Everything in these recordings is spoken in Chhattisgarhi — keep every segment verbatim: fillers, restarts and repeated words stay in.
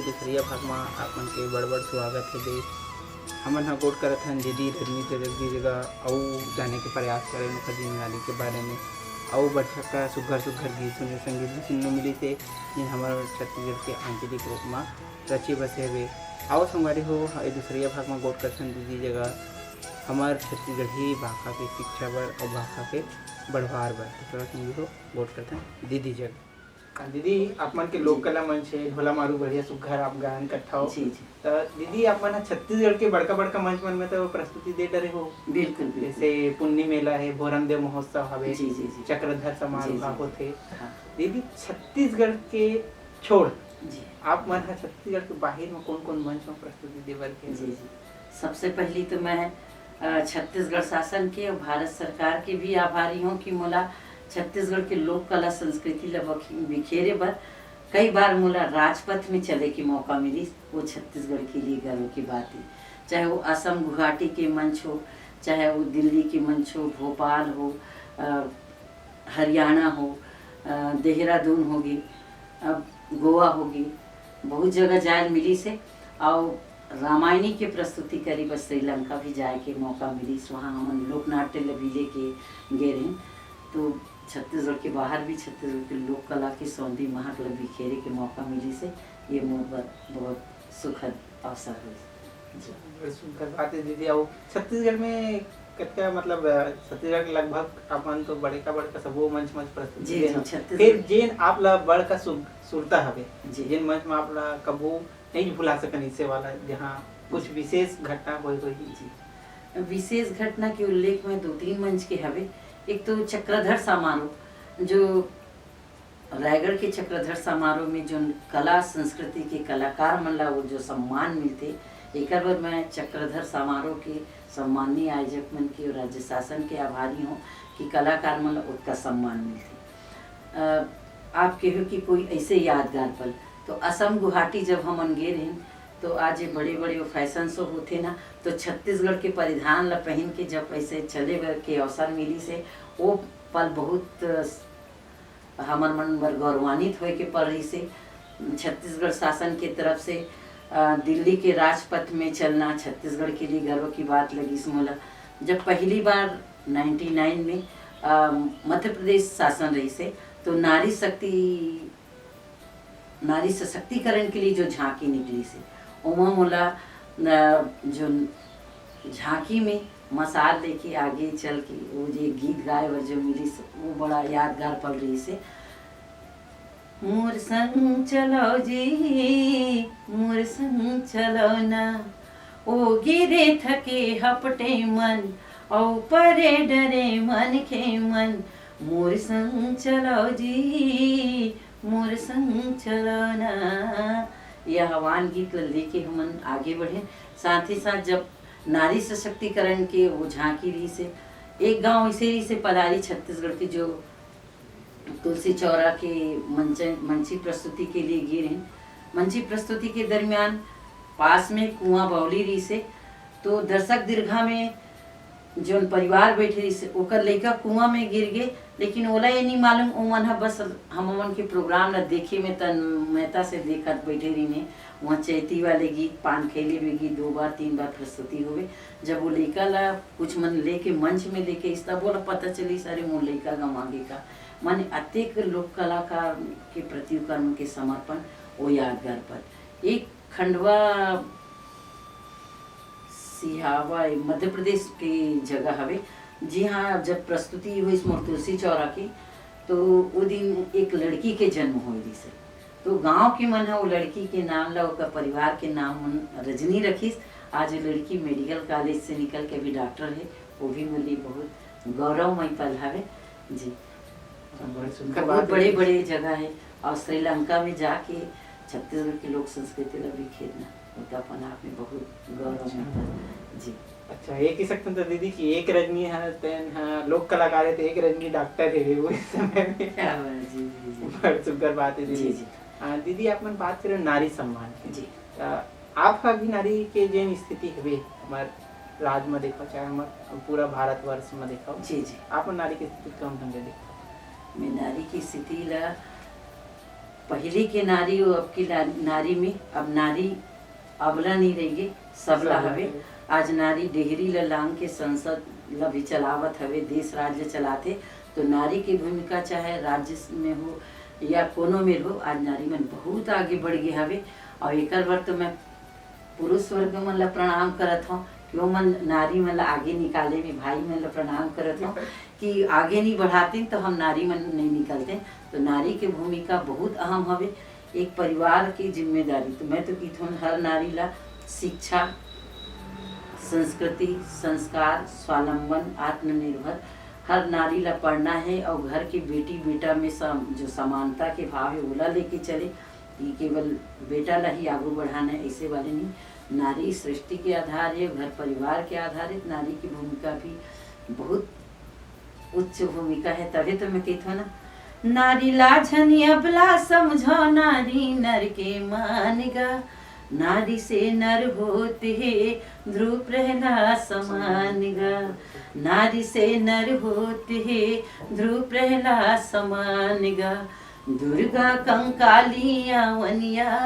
दूसरिया भाग म आप मन के बड़-बड़ स्वागत हे दे। हमन ह गोठ करत हन दीदी रजनी चटर्जी जगह अउ जाने के प्रयास करन ओखर जिम्मेदारी के बारे में, अउ बड़का सुग्घर-सुग्घर गीत सुने, संगीत भी सुनने मिलिस हे, जेन हमर छत्तीसगढ़ के आंचलिक रूप म रचे बसे हवे। आओ संगवारी हो, ए दूसरिया भाग म गोठ करथन दीदी जगह हमर छत्तीसगढ़ी भाखा के शिक्षा बर अउ भाखा के बढ़वार बर। तो चलो संगवारी हो, गोठ करथन दीदी जगह। हाँ, दीदी, आप मन के लोक कला मंच हे, ढोला मारू बढ़िया सुग्घर आप गायन करथव। जी, जी। त दीदी, आप मन ह छत्तीसगढ़ के बड़का-बड़का मंच मन में तो प्रस्तुति दे डरे हो। बिल्कुल, बिल्कुल। जैसे पुन्नी मेला हे, भोरम देव महोत्सव हवे, जी, जी, जी। चक्रधर समारोह जी, जी, जी। होथे। हाँ। दीदी, छत्तीसगढ़ के छोड़, जी। आप मन ह छत्तीसगढ़ के बाहिर में कौन-कौन मंच में प्रस्तुति दे बर गए? जी, जी। सबसे पहली तो मैं, अ, छत्तीसगढ़ शासन के और भारत सरकार के भी आभारी हूँ कि मोला छत्तीसगढ़ के लोक कला संस्कृति ल बखी-, बिखेरे बर कई बार मोला राजपथ में चले के मौका मिलिस, वो छत्तीसगढ़ के लिए गर्व की बात है। चाहे वो असम गुवाहाटी के मंच हो, चाहे वो दिल्ली के मंच हो, भोपाल हो, अ, हरियाणा हो, अ, देहरादून होगे, अब गोवा होगे, बहुत जगह जाए ल मिलिस हे। अउ रामायणी के प्रस्तुति करे बर श्रीलंका भी जाए के मौका मिलिस, वहाँ हमन लोकनाट्य ल भी लेके गे रहेन। तो छत्तीसगढ़ के बाहर भी छत्तीसगढ़ के लोक कला के सौंधी महक ल बिखेरे के मौका मिलिस हे, ये मोर बर बहुत सुखद अवसर होइस। जी। बड़ सुंदर बात है दीदी। अउ छत्तीसगढ़ में कतका, मतलब, अ, छत्तीसगढ़ के लगभग अपन तो बड़का बड़का सबो मंच मंच प्रस्तुति जी, दे जी, हव। छत्तीसगढ़ फिर जेन आप ला बड़का सु-, सुरता हवे, जी। जेन मंच में आप ला कबो नहीं भुला सकन, इसे वाला जहाँ कुछ जी। विशेष घटना होय होही। जी। विशेष घटना के उल्लेख में दो तीन मंच के हवे। एक तो चक्रधर समारोह, जो रायगढ़ के चक्रधर समारोह में जोन कला संस्कृति के कलाकार मन ला वो जो सम्मान मिलथे, एकर बर मैं चक्रधर समारोह के सम्माननीय आयोजक मन के और राज्य शासन के आभारी हूँ कि कलाकार मन ला ओतका सम्मान मिलथे। अ, आप कहो कि कोई ऐसे यादगार पल, तो असम गुवाहाटी जब हमन गे रहेन, तो आज ये बड़े-बड़े वो फैशन शो होथे ना, तो छत्तीसगढ़ के परिधान ला पहन के जब ऐसे चले बर के अवसर मिलिस हे, वो पल बहुत हमर मन बर गौरवान्वित होए के पड़ रहिस हे। छत्तीसगढ़ शासन के तरफ से, अ, दिल्ली के राजपथ में चलना छत्तीसगढ़ के लिए गर्व की बात लगिस मोला। जब पहली बार नाइंटी नाइन में, अ, मध्य प्रदेश शासन रहिस हे, तो नारी शक्ति, नारी सशक्तिकरण के लिए जो झांकी निकलिस हे, ओमा मोला, अ, जो झांकी में मशाल लेके आगे चल के वो जे गीत गाए बर जो मिलिस, वो बड़ा यादगार पल रहिस हे। मोर संग चलो जी, मोर संग चलो ना, ओ गिरे थके हपटे मन, औ परे डरे मन के मन, मोर संग चलो जी, मोर संग चलो ना। यह आह्वान गीत ल लेके हमन आगे बढ़े। साथ ही साथ जब नारी सशक्तिकरण के वो झांकी रहिस हे, एक गांव ऐसे रहिस हे पलारी छत्तीसगढ़ के, जो तुलसी चौरा के मंच, मंची प्रस्तुति के लिए गे रहेन। मंची प्रस्तुति के दरमियान पास में कुआं बावली रहिस हे, तो दर्शक दीर्घा में जोन परिवार बैठे रहिस हे, ओकर लइका कुआं में गिर गे, लेकिन ओला ये नहीं मालूम, ओमन ह बस हमन के प्रोग्राम ला देखे में तन्मयता से देखत बैठे रहिन हे। वहाँ चैती वाले गीत, पान खैले में गीत दो बार, तीन बार प्रस्तुति होवे। जब वो लइका ला कुछ मन लेके मंच में लेके आइस, तब ओला पता चलिस, "अरे, मोर लइका गंवा गे का।" माने अतेक लोक कलाकार के प्रति ओकर मन के समर्पण, वो यादगार पल। एक खंडवा सिहावा, मध्य प्रदेश के जगह हवे, जिहाँ जब प्रस्तुति होइस मोर तुलसी चौरा के, तो वो दिन एक लड़की के जन्म होए रहिस हे। तो गांव के मन ह वो लड़की के नाम ला, ओकर परिवार के नाम मन रजनी रखिस। आज वो लड़की मेडिकल कॉलेज से निकल के अभी डॉक्टर हे, वो भी मोर लिए बहुत गौरवमय पल हवे जी। बड़े सुंदर बहुत बात है। बड़े-बड़े जगह है और श्रीलंका में जाके छत्तीसगढ़ की लोक संस्कृति ला बिखेरना, वो तो अपन आप में बहुत गौरव अच्छा। होता है। जी। अच्छा, ये कह सकते हैं तो दीदी कि एक रजनी है, तेन है, लोक कलाकार है, तो एक रजनी डॉक्टर है, वो इस समय में। क्या बात है, जी, जी, जी। बड़ सुंदर बात है दीदी। जी, जी। हाँ, दीदी, आप मन बात करें नारी सम्मान की। जी। अ, आप ह अभी नारी के जेन स्थिति हवे, हमर राज म देखो, चाहे हमर पूरा भारतवर्ष म देखो, जी, जी। आप मन नारी के स्थिति कौन ढंग ले देखो? मैं नारी की स्थिति ला पहली के नारी अउ अब की ला-, नारी में अब नारी अबला नहीं रहिगे, सबला सबला हवे। हवे। आज नारी डेहरी ला लांग के संसद ला भी चलावत हवे, देश राज्य चलाथे। तो नारी की भूमिका चाहे राज्य में हो या कोनो में हो, आज नारी मन बहुत आगे बढ़ गे हवे। और एकर बर तो मैं पुरुष वर्ग मन ला प्रणाम करत हूँ कि वो मन नारी मन ला आगे निकाले में, भाई मन ला प्रणाम करत हूँ कि आगे नहीं बढ़ाते तो हम नारी मन नहीं निकलते। तो नारी के भूमिका बहुत अहम हवे। एक परिवार की जिम्मेदारी, तो मैं तो कहत हूँ हर नारी ला शिक्षा, संस्कृति, संस्कार, स्वावलंबन, आत्मनिर्भर, हर नारी ला पढ़ना है और घर के बेटी बेटा में सम-, जो समानता के भाव है, ओला लेके चले। ये केवल बेटा ला ही आगू बढ़ाना है, ऐसे वाले नहीं। नारी सृष्टि के आधार है, घर परिवार के आधार है, तो नारी की भूमिका भी बहुत उच्च भूमिका है। तभी तो मैं कहत हूँ ना, नारी ला झन अबला समझो, नारी नर के मान गा। नारी से नर होत हे, ध्रुव प्रहलाद समान गा। नारी से नर होत हे, ध्रुव प्रहलाद समान गा। दुर्गा कंकाली अवनिया,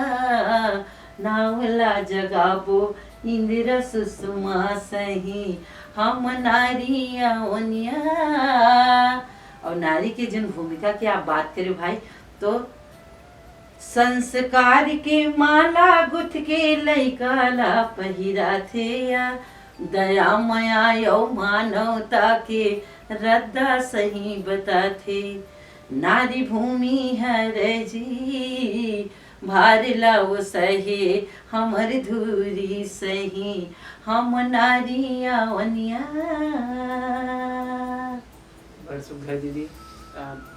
नाव ला जगाबो इंदिरा सुषमा सही, हम नारी अवनिया। और नारी के जिन भूमिका की आप बात करें भाई, तो संस्कार के माला गुथ के लइका ला पहिराथे या, दया मया अउ मानवता के रद्दा सही बताथे। नारी भूमि हरय जी, भार ला वो सहे, हमर धूरी सही, हम नारी अवनिया। बड़ सुघर दीदी। अ,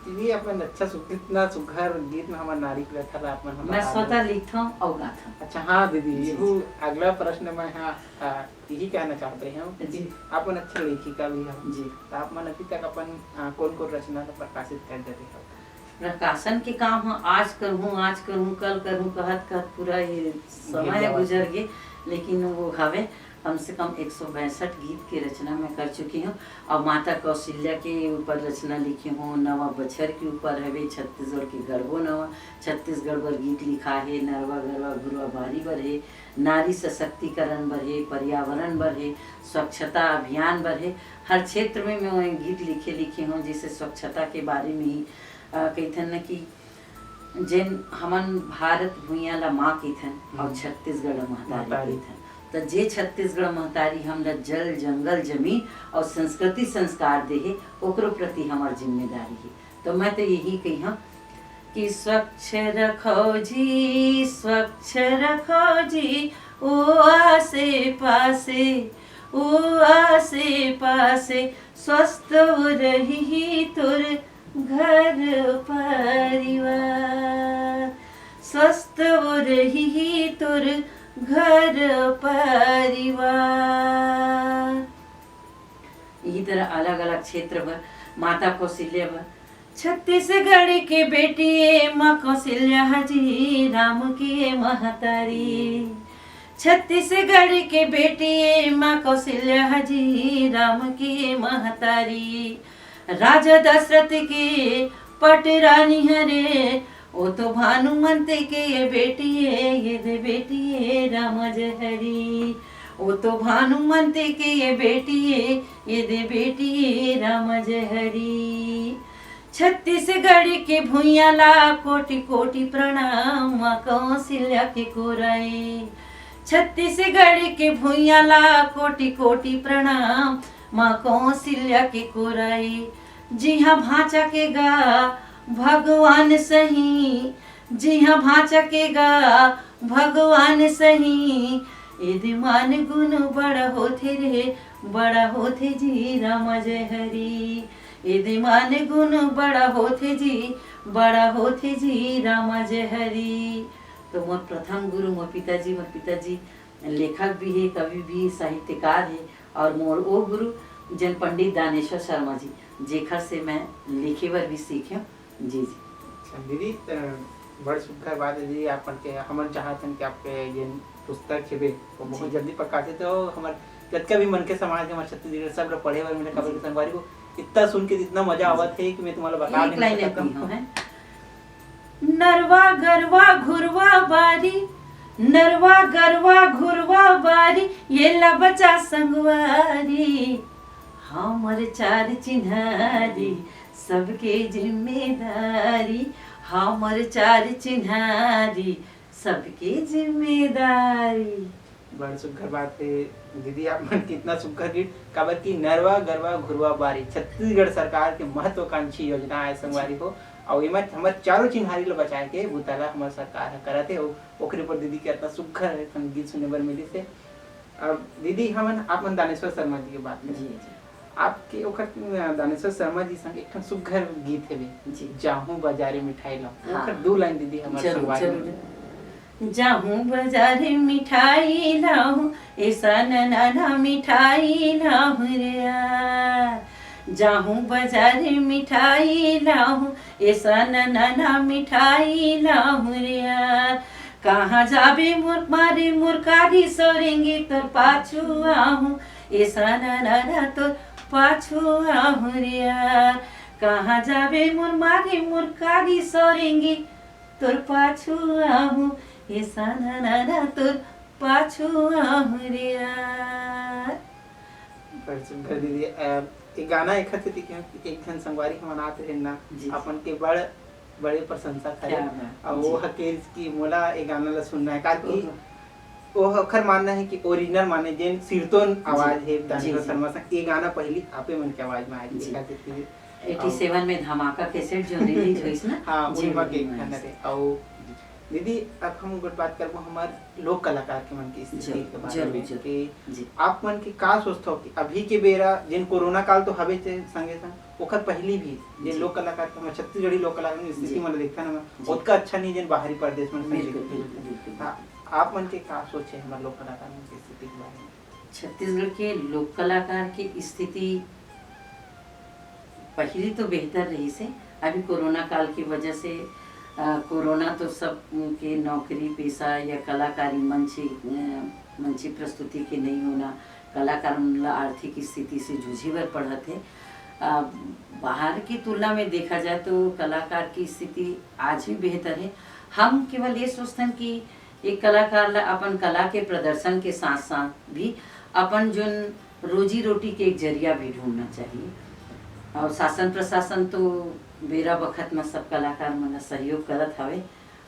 दीदी, अपन अच्छा सु-, इतना सुघर गीत में हमर नारी के व्यथा ला अपन हम मैं बता स्वतः दें। लिखथौं अउ गाथौं। अच्छा, हाँ दीदी, जी, यहू जी। अगला प्रश्न मैं, हाँ, अ, यही कहना चाहत रहे हूँ कि जी। आप मन अच्छा लेखिका भी हो। जी। तो आप मन अभी तक अपन, अ, कौन-कौन रचना ला प्रकाशित कर दे रहे हो? प्रकाशन के काम ह आज करहूँ, आज करहूँ, कल करहूँ कहत, कहत पूरा ये समय गुजर गे। लेकिन वो हवे, कम से कम एक सौ बैसठ गीत के रचना मैं कर चुकी हूँ। और माता कौशल्या के ऊपर रचना लिखी हूँ, नवा बछर के ऊपर हवे, छत्तीसगढ़ के गढ़बो नवा, छत्तीसगढ़ बर गीत लिखा हे, नरवा गरवा घुरवा बारी बर हे, नारी सशक्तिकरण बर हे, पर्यावरण बर हे, स्वच्छता अभियान बर हे। हर क्षेत्र में मैं गीत लिखे, लिखे हूँ, जैसे स्वच्छता के बारे में ही, अ, कहिथन न कि जेन हमन भारत भुइयां ला माँ कहिथन और हम्म। छत्तीसगढ़ ला महतारी महतारी। कहिथन। त जे छत्तीसगढ़ महतारी हमला जल, जंगल, जमीन और संस्कृति संस्कार दे हे, ओकरो प्रति हमर जिम्मेदारी हे। तो मैं तो यही कही हूँ कि स्वच्छ रखो जी, स्वच्छ रखो जी, ओ आसे पासे, ओ आसे पासे, स्वस्थ रही तोर घर परिवार, स्वस्थ रही तोर घर परिवार। यही तरह अलग-अलग क्षेत्र बर, माता कौशल्या बर, छत्तीसगढ़ के बेटी ए माँ कौशल्या जी, राम के महतारी। छत्तीसगढ़ के बेटी ए माँ कौशल्या जी, राम के महतारी। राजा दशरथ के पटरानी हरे, ओ तो भानुमंत के ये बेटी ए, ये दे बेटी ए, राम जहरी। ओ तो भानुमंत के ये बेटी ए, ये दे बेटी ए, राम जहरी। छत्तीसगढ़ के भुइयां ला कोटि कोटि प्रणाम, माँ कौशल्या के कोरा ए। छत्तीसगढ़ के भुइयां ला कोटि कोटि प्रणाम, माँ कौशल्या के कोरा ए। जिहाँ भांचा के गा भगवान सही, जिहाँ भांचा के गा भगवान सही, एदे मान गुण बड़ा होथे रे, बड़ा होथे जी राम जहरी। एदे मान गुण बड़ा होथे जी, बड़ा होथे जी राम जहरी। तो मोर प्रथम गुरु मोर पिताजी, मोर पिताजी लेखक भी हे, कवि भी, साहित्यकार हे, और मोर ओ गुरु जन पंडित दानेश्वर शर्मा जी, जेखर से मैं लिखे बर भी सीखे हूँ। जी, जी। अच्छा, दीदी, अ, बड़ सुघर बात हे दीदी, आप मन के, हमन चाहत हन कि आपके जेन पुस्तक हेबे, वो बहुत जी। जल्दी प्रकाशित हो। हमर जतका भी मनखे समाज के, हमर छत्तीसगढ़, सब लोग पढ़े बर मिले, काबर जी। के संगवारी हो, इतना सुन के इतना मजा जी। आवत हे कि मैं तुम्हारा बता एक नहीं लाइन सकता हूँ। अभी हो, हैं? नरवा गरवा घुरवा बारी, नरवा गरवा घुरवा बारी, ये ला बचा संगवारी। हमर चार चिन्हारी, सबके जिम्मेदारी, हमर चार चिन्हारी, सबके जिम्मेदारी। बड़ सुग्घर बात हे दीदी, आप मन के इतना सुग्घर गीत, काबर कि नरवा गरवा घुरवा बारी छत्तीसगढ़ सरकार के महत्वाकांक्षी योजना आय संगवारी हो, अउ एमा हमर चारों चिन्हारी ल बचाए के बुता ल हमर सरकार ह करत हे, अउ ओकरे ऊपर दीदी के इतना सुग्घर एक ठन गीत सुने बर मिलिस हे। अब दीदी, हमन आप मन दानेश्वर शर्मा जी के बात करें। जी, जी। आपके ओकर, अ, दानेश्वर शर्मा जी संग एक ठन सुग्घर गीत हेवे, जी। जाहूं बाजारे मिठाई लाऊं। हाँ। ओकर दू लाइन दीदी हमर जरूर, संगवारी जरूर। मन। जाहूं बाजारे मिठाई लाऊं, ऐसा नना मिठाई लाऊं रे यार। जाहूं बाजारे मिठाई लाऊं, ऐसा नना मिठाई लाऊं रे यार। कहाँ जाबे मोर मारे मोर कारी सोरेंगी तोर पाछू आहूं, ऐसा नना तोर पाछू आहूं रे यार। कहाँ जाबे मोर मारे मोर कारी सोरेंगी तोर पाछू आहूं, ऐसा नना तोर पाछू आहूं रे यार। बड़ सुंदर दीदी। अ, ये गाना एक हद से देखिए कि एक झन संगवारी हमन आत रहे ना, जी। अपन के बड़, बड़े प्रशंसा करे। क्या बात। अब वो जी। हकेर कि मोला ये गाना ला सुनना है, कारण कि ओहो। वो ओखर मानना है कि ओरिजिनल माने जेन सिरतोन जी। आवाज है जी, दानेश्वर जी। शर्मा संग, ये गाना पहली आपे मन के आवाज में आए जी। एकर सेती। एटी सेवन में धमाका कैसेट जो रिलीज होइस ना, हाँ, जी, उही मा के जी, गाना जी। रे। अउ दीदी, अब हम गोठ बात करबो हमर लोक कलाकार के मन के स्थिति जरूर, के बारे जरूर, में जरूर। कि जी। आप मन के का सोचथव कि अभी के बेरा जेन कोरोना काल तो हवे चे संगे संग, ओकर पहली भी जेन जी। लोक कलाकार के, हमर छत्तीसगढ़ी लोक कलाकार के स्थिति जी। मन देखथन हमन, जी। ओतका अच्छा नहीं जेन बाहरी प्रदेश मन संग बिल्कुल, देखथन। बिल्कुल, बिल्कुल। हाँ, आप मन के का सोच है हमर लोक कलाकार मन के स्थिति के बारे में? छत्तीसगढ़ के लोक कलाकार के स्थिति पहली तो बेहतर रहिस हे, अभी कोरोना काल की वजह से, अ, कोरोना तो सब के नौकरी पेशा या कलाकारी मंची, अ, मंची प्रस्तुति के नहीं होना, कलाकार मन ला आर्थिक स्थिति से जूझे बर पड़त हे। अ, बाहर की तुलना में देखा जाए तो कलाकार की स्थिति आज भी बेहतर है। हम केवल ये सोचथन कि एक कलाकार ला अपन कला के प्रदर्शन के साथ-साथ भी अपन जोन रोजी-रोटी के एक जरिया भी ढूंढना चाहिए। और शासन प्रशासन तो बेरा बखत में सब कलाकार मन ला सहयोग करत हवे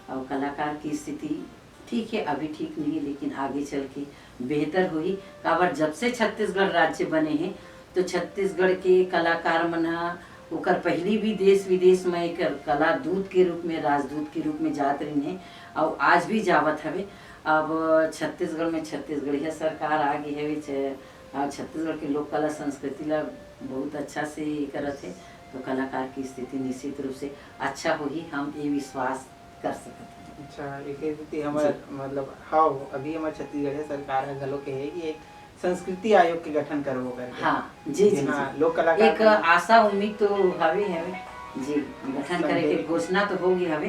और कलाकार की स्थिति ठीक है, अभी ठीक नहीं है, लेकिन आगे चल के बेहतर होही। काबर जब से छत्तीसगढ़ राज्य बने हे, तो छत्तीसगढ़ के कलाकार मन ह ओकर पहिली भी देश विदेश में एक कला दूत के रूप में, राजदूत के रूप में जात रहिन हे, अउ आज भी जावत हवे। अब छत्तीसगढ़ में छत्तीसगढ़िया सरकार आ गे हवे, छ-, अ, छत्तीसगढ़ के लोक कला संस्कृति ला बहुत अच्छा से ये करत हे, तो कलाकार की स्थिति निश्चित रूप से अच्छा होही, हम ये विश्वास कर सकत हन। अच्छा, एके सेती हमर जी। मतलब, हाँ, अभी हमर छत्तीसगढ़िया सरकार ह घलो कहे कि एक संस्कृति आयोग के गठन करबो करके। हाँ, जी, जी, जी, हाँ, जी। लोक कलाकार एक मन आशा उम्मीद तो हवे, हवे। जी, गठन करे के संदेश। घोषणा तो हो गे हवे,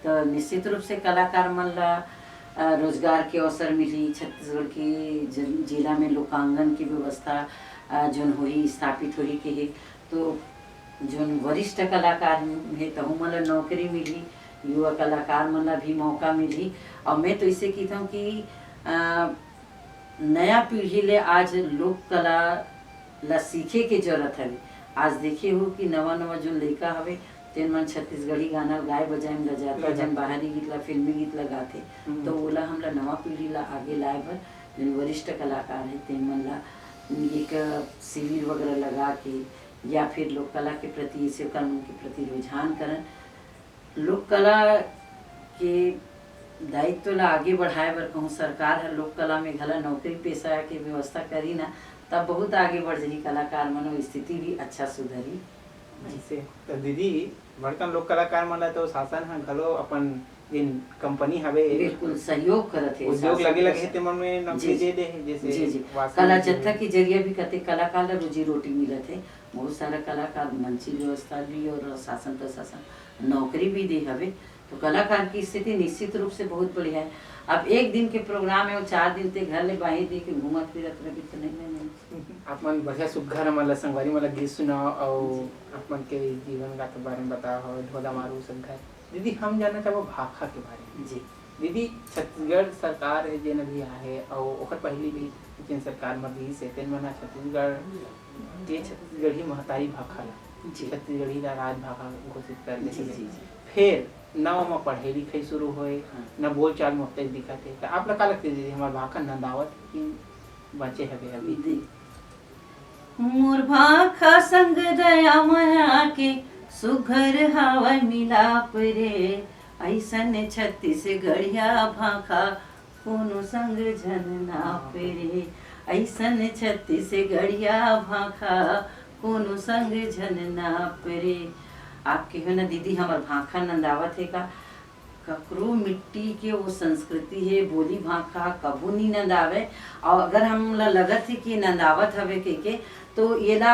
तो निश्चित रूप से कलाकार मन ला, अ, रोजगार के अवसर मिली, छत्तीसगढ़ के जि-, जिला में लोकांगन की व्यवस्था, अ, जोन होही, स्थापित होही के हे, तो जोन वरिष्ठ कलाकार हे, तहु मन ला नौकरी मिली, युवा कलाकार मन ला भी मौका मिली। और मैं तो इसे कहता हूँ कि, अ, नया पीढ़ी ले आज लोक कला ला सीखे के जरूरत हवे। आज देखे हो कि नवा नवा जोन लइका हवे, तेन मन छत्तीसगढ़ी गाना गाए बजाए में लजाथे, लजाथे। जन बाहरी गीत ला, फिल्मी गीत ला गाथे। हम्म। तो ओला हमला नवा पीढ़ी ला आगे लाए बर जोन वरिष्ठ कलाकार हे, तेन मन ला एक शिविर वगैरह लगा के या फिर लोक कला के प्रति, ऐसे ओकर मन के प्रति रुझान करन। लोक कला के दायित्व ला आगे बढ़ाए बर कहूँ, सरकार ह लोक कला में घला नौकरी पेशा के व्यवस्था करही ना, तब बहुत आगे बढ़ जही कलाकार मन, वो स्थिति भी अच्छा सुधरही। ऐसे तो दीदी, बड़कन लोक कलाकार मन ला तो शासन ह घलो अपन जिन कंपनी हवे, बिल्कुल सहयोग करत हे उद्योग शासन लगे लगे प्रशासन। तेमन में नौकरी जी, दे दे हे, जैसे जी, जी। वासन कला जी जत्था हे। के जरिए भी कते कलाकार ला रोजी रोटी मिलत हे। बहुत सारा कलाकार मंची व्यवस्था भी और शासन प्रशासन नौकरी भी दे हवे। तो कलाकार की स्थिति निश्चित रूप से बहुत बढ़िया है। अब एक दिन के प्रोग्राम है, वो चार दिन ते घर ले बाहिर दे के घूमत फिरत रहे तो नहीं, नहीं, नहीं। आप मन बढ़िया सुग्घर हमन ला संगवारी मन ला गीत सुनाओ और जी। आप मन के जीवन गाथा बारे में बताओ, ढोला मारू सब घर। दीदी, हम जानना चाहबो भाखा के बारे में। जी। दीदी, छत्तीसगढ़ सरकार हे जेन अभी आहे, अउ ओकर पहिली भी जेन सरकार मन रहिस हे, तेन मन ह छत्तीसगढ़ के छत्तीसगढ़ी महतारी भाखा ला, जी। छत्तीसगढ़ी ला राजभाखा घोषित कर दे जी, हवे। जी, जी। फेर न ओमा पढ़ाई लिखाई शुरू होए, हाँ। न बोलचाल में अब तक दिखत हे। त आप ला का लगथे दीदी, हमर भाखा नंदावत हे कि बचे हवे अभी? दीदी, मोर भाखा संग दया मया के सुघर हावय मिलाप रे, अइसन छत्तीसगढ़िया भाखा कोनो संग झन नाप रे, अइसन छत्तीसगढ़िया भाखा कोनो संग झन नाप रे। आप कहियो ना दीदी, हमर भाखा नंदावत हे का? ककरो मिट्टी के वो संस्कृति हे, बोली भाखा कभू नहीं नंदावे। और अगर हमला लगत हे कि नंदावत हवे के, के, तो येला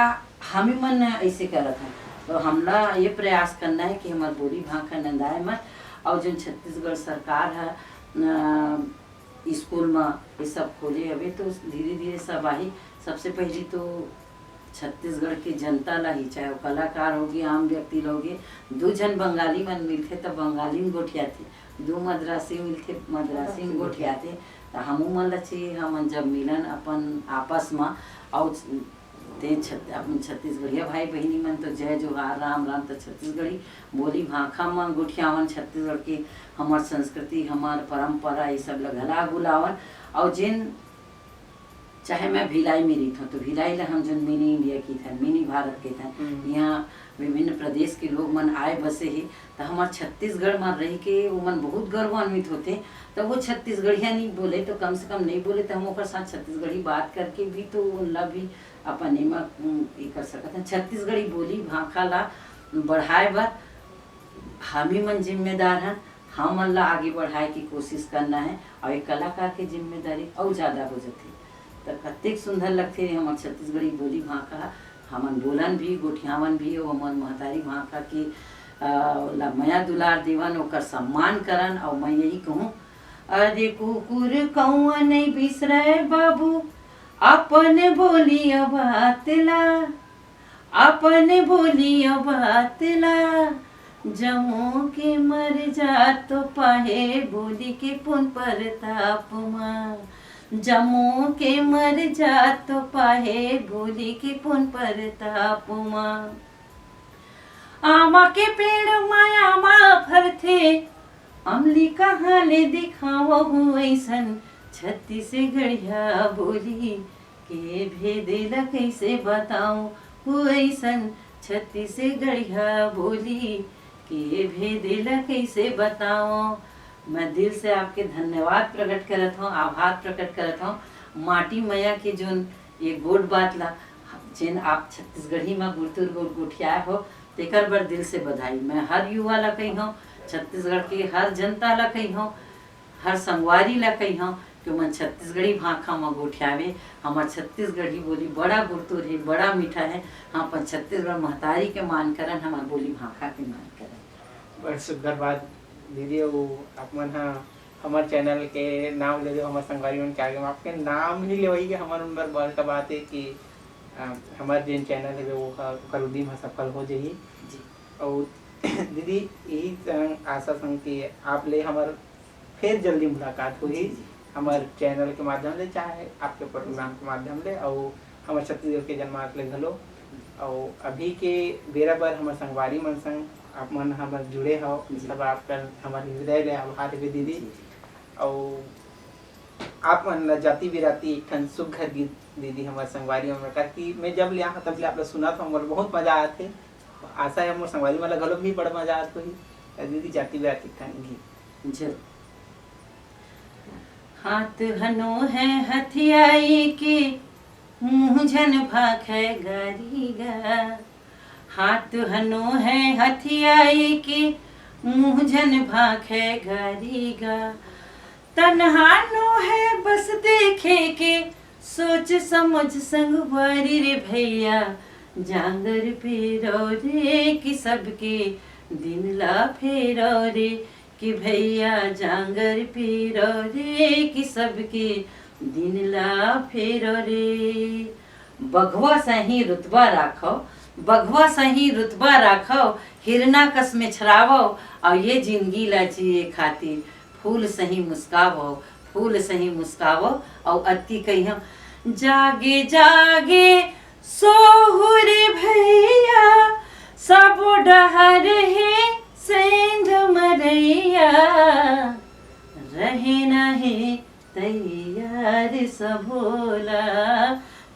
हम ही मन ऐसे करत हन। तो हमला ये प्रयास करना है कि हमार बोली भाखा नंदाए मत। और जो छत्तीसगढ़ सरकार है, अ, स्कूल में ये सब खोले हवे, तो धीरे धीरे सब आही। सबसे पहली तो छत्तीसगढ़ के जनता ला ही, चाहे वो कलाकार होगे, आम व्यक्ति ला होगे, दू झन बंगाली मन मिलथे त बंगाली में गोठियाथे, दू मद्रासी मिलथे, मद्रासी में गोठियाथे। त हमू मन ला चाहिए, हमन जब मिलन अपन आपस में, अउ ते छत-, अपन छत्तीसगढ़िया भाई बहिनी मन तो जय जोहार, राम राम, त छत्तीसगढ़ी बोली भाखा में गोठियावन, छत्तीसगढ़ के हमर संस्कृति, हमर परंपरा, ये सब ला घला गुलावन। अउ जेन चाहे मैं भिलाई में रहिथंव, तो भिलाई ला हम जोन मिनी इंडिया कहिथन, मिनी भारत कहिथन। हम्म। यहाँ विभिन्न प्रदेश के लोग मन आए बसे हे, तो हमार छत्तीसगढ़ में रह के वो मन बहुत गौरवान्वित होथे। तो वो छत्तीसगढ़िया नहीं बोले, तो कम से कम नहीं बोले, तो हम ओकर साथ छत्तीसगढ़ी बात करके भी तो उनला भी अपन एमा, उम, ये कर सकत हन। छत्तीसगढ़ी बोली भाखा ला बढ़ाए बर हम ही मन जिम्मेदार हन। हमन ला आगे बढ़ाए के कोशिश करना है, और एक कलाकार के जिम्मेदारी अउ ज्यादा हो जाथे। त कतेक सुंदर लगथे हमर छत्तीसगढ़ी बोली भाखा। हमन बोलन भी, गोठियावन भी, अउ हमर महतारी भाखा के, अ, ला मया दुलार देवन, ओकर सम्मान करन। और मैं यही कहूँ, अरे कुकुर कौआ नहीं बिसरे बाबू, अपन बोली अउ बात ला, अपन बोली अउ बात ला, जमो के मर जात तो पाहे बोली के पुन परताप मा, जमो के मर जात तो पाहे बोली के पुन परताप मा। आमा के पेड़ मा आमा फरथे, अमली कहाँ ले दिखावहू अइसन, छत्तीसगढ़िया बोली के भेद ला कइसे बताऊं, हो अइसन छत्तीसगढ़िया बोली के भेद ला कइसे बताऊं। मैं दिल से आपके धन्यवाद प्रकट करत हूँ, आभार प्रकट करत हूँ। माटी मया के जोन ये गोठ बात ला, जेन आप छत्तीसगढ़ी मा गुरतुर गोठ गोठियाए हो, तेकर बर दिल से बधाई। मैं हर युवा ला कहिहूँ, छत्तीसगढ़ के हर जनता ला कहिहूँ, हर संगवारी ला कहिहूँ कि ओमन छत्तीसगढ़ी भाखा म गोठियावे। हमर छत्तीसगढ़ी बोली बड़ा गुरतुर हे, बड़ा मीठा हे। हम अपन छत्तीसगढ़ महतारी के मान करन, हमर बोली भाखा के मान करन। बड़ सुंदर बात दीदी, वो आप मन ह हमर चैनल के नाम ले दो, हमर संगवारी मन के आगे में आपके नाम ही लेवई के हमर मन बर बड़का बात है कि, अ, हमर जेन चैनल है वो ह-, ओकर उद्यम ह सफल हो जाही। जी। अउ दीदी, यही संग, आशा संग कि आप ले हमर फिर जल्दी मुलाकात होही, जी, जी। हमर चैनल के माध्यम ले, चाहे आपके प्रोग्राम के माध्यम ले, अउ हमर छत्तीसगढ़ के जनमानस ले घलो। अउ अभी के बेरा बर हमर संगवारी मन संग आप मन हमर जुड़े हव, जी। सब आपका हमर हृदय ले आभार हे दीदी। जी, जी। अउ आप मन ला जाति बिराती एक ठन सुघर गीत दीदी हमर संगवारी मन बर, काकि मैं जब ले आहा तब ले आप ला सुनत हव, मोला बहुत मजा आथे। आशा है मोर संगवारी मन ला घलो भी बड़ मजा आत होही। त दीदी, जाति बिराती एक ठन गीत। जरूर। हाथ हनो है हथियाई के, मुँह झन भाखै गारी गा। हाथ हनो है हथियाई के, मुँह झन भाखै गारी गा। तन हानो है बस देखे के, सोच समझ संगवारी रे भैया। जांगर पेरो रे कि सबके दिन ला फेरो रे, कि भैया जांगर पेरो रे कि सबके दिन ला फेरो रे। बघवा सही रुतबा राखो, बघवा सही रुतबा राखव, हिरना कस मेछरावव, अउ ये जिंदगी ला जिए खातिर फूल सही मुस्कावव, फूल सही मुस्कावव। अउ अति कहिहव, जागे जागे सोहु रे भैया, सबो डहर हे सेंध मरैया, रहे नहीं तैयार सबोला,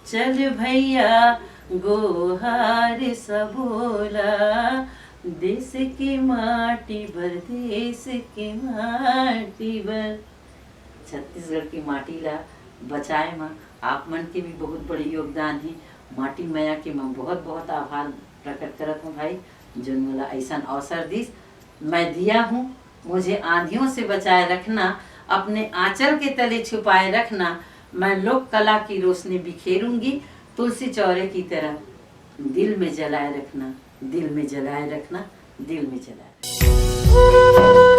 चल भैया गोहार सबोला, देश के माटी बर, देश के माटी बर। छत्तीसगढ़ की माटी ला बचाए म आप मन के भी बहुत बड़े योगदान हे। माटी मया के मैं बहुत बहुत आभार प्रकट करत हूँ भाई, जोन मोला ऐसन अवसर दिस। मैं दिया हूँ, मुझे आंधियों से बचाए रखना, अपने आंचल के तले छुपाए रखना। मैं लोक कला की रोशनी बिखेरूंगी तुलसी चौरे की तरह, दिल में जलाए रखना, दिल में जलाए रखना, दिल में जलाए रखना।